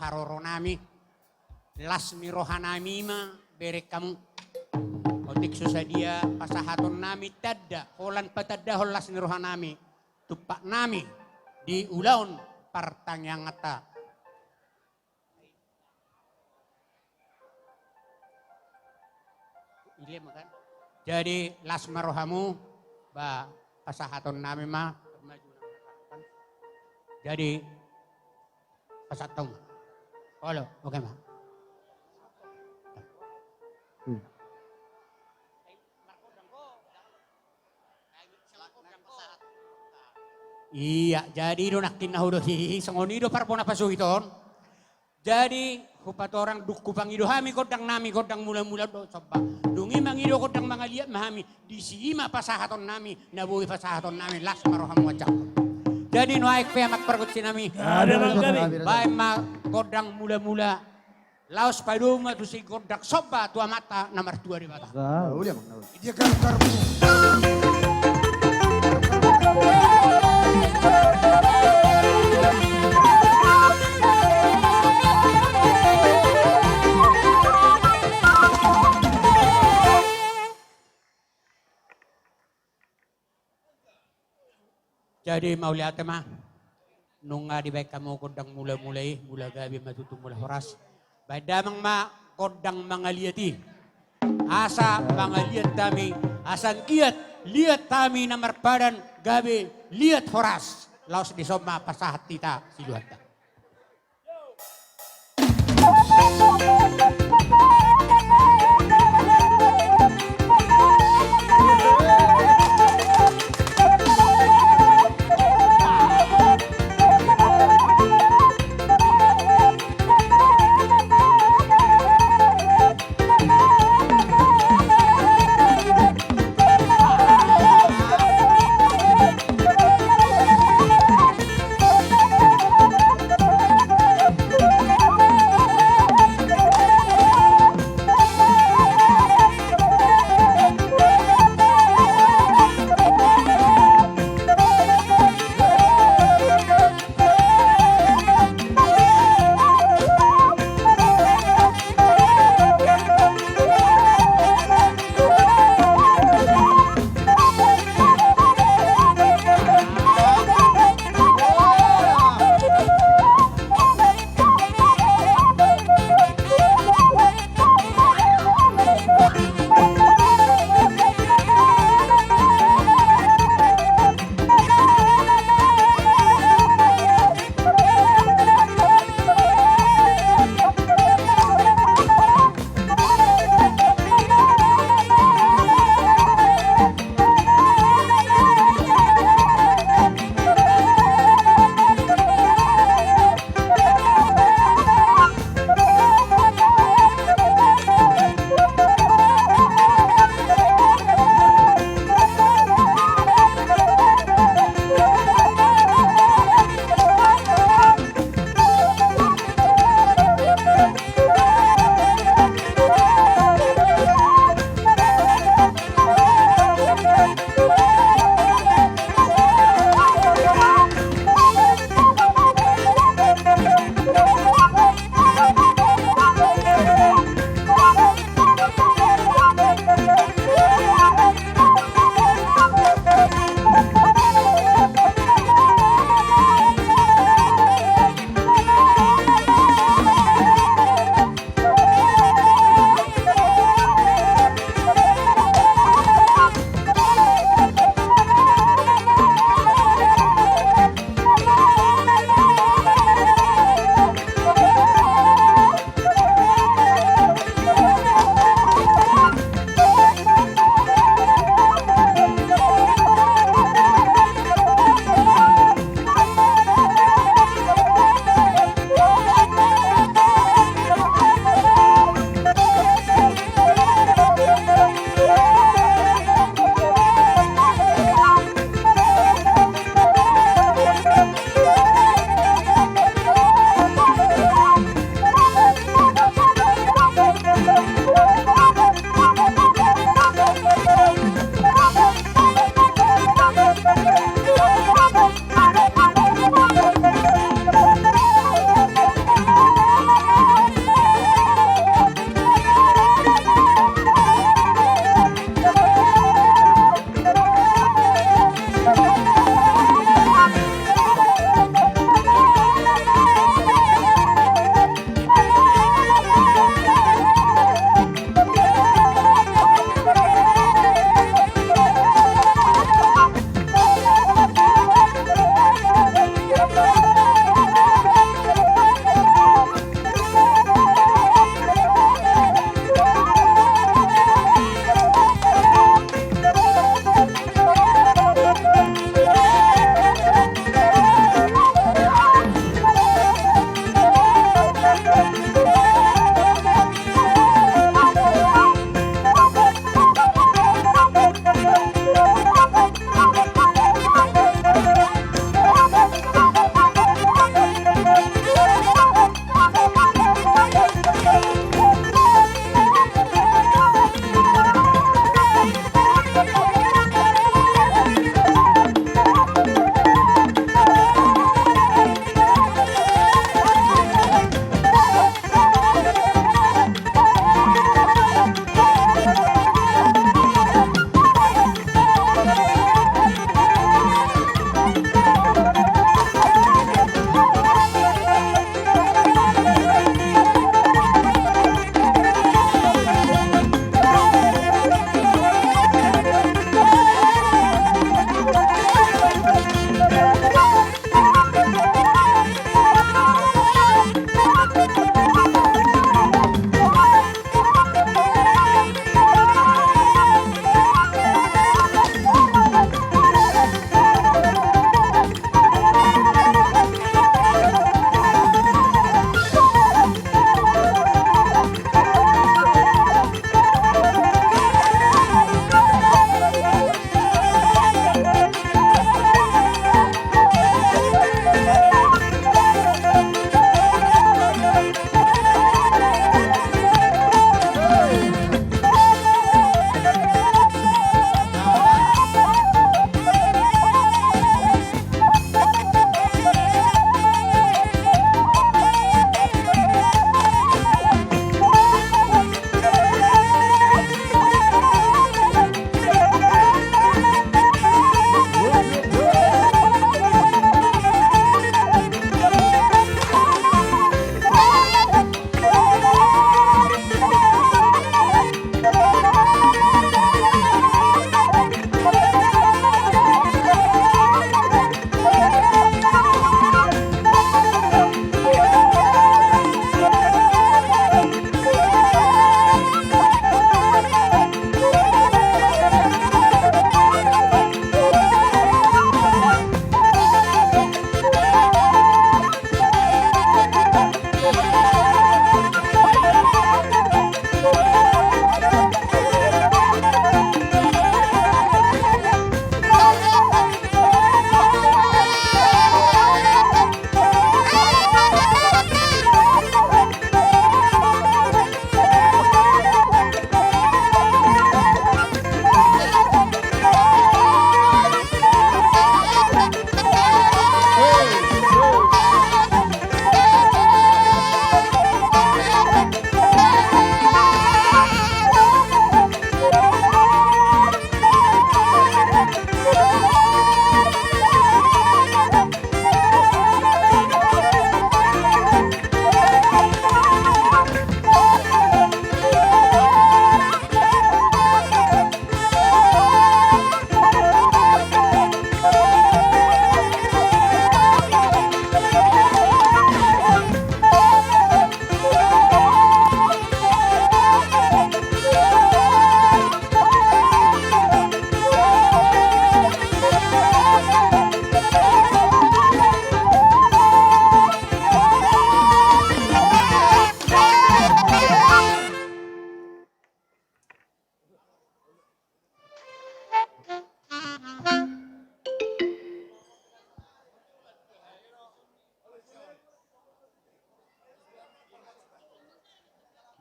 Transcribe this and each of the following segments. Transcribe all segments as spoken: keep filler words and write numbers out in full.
Haroro nami, las ni roha nami ma bereng hamu. Otik so sadia pasahaton nami tanda, holan patandahon las ni roha nami, tumpak nami di ulaon partangianganta. Jadi las ma rohamu, ba pasahaton nami ma. Jadi pasahat hamu ma. Olo, oke ma. Hmm. Ia, jadi i do nangkin na hudok i, songon i do parbona pasuhit on. Jadi hupatorang dung hupangido hami gondang nami, gondang mula-mula dohot somba. Dung i mangido gondang mangaliat ma hami, disi i ma pasahaton nami, na boi pasahaton nami, las ma rohamu aja. Jadi nuaeng pe amang pargonsi nami, baen ma gondang mula-mula. Laos padomu ma tusi gondang somba tu Amanta na martua Debata. Uli amang. Dia garuk-garuk. Jadi mauliate ma. Nunga dibaen hamu gondang mula-mula i, mula gabe ma tutu mula horas. Baen damang ma gondang mangaliat i. Asa mangaliat hami, asa anggiat liat hami na marpadan gabe liat horas. Laos dison ma pasahat hita siluhanta.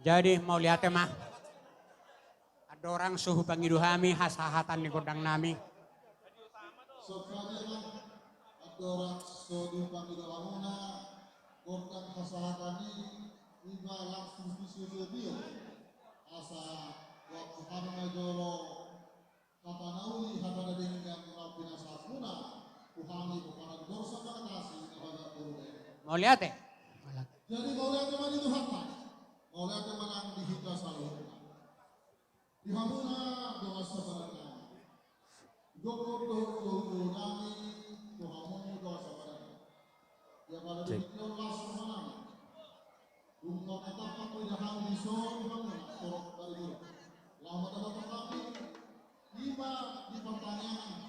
Jadi mauliate ma. Andorang so hupangido hami hasahatan ni gondang nami. Sokali ma andorang so dipangido hamuna gondang hasahatan i, ima langsung tu studio. Asa waktu hami ma jolo hata na uli, hata na denggan na pinasahatmuna tu hami, pomparan ni Tuhanta Maha Esa, na badia boru e. Mauliate. Jadi mauliate ma di Tuhanta. Mauliate ma nang di hita saluhutna. Di hamuna dongan saudara nami. Gogo do do do nami tu hamu dongan saudara nami. Ia pada demikian las roha nami. Dung marnatampak do hami dison, hamuna torop baribu. Laho madapothon hami, ima di partangiangan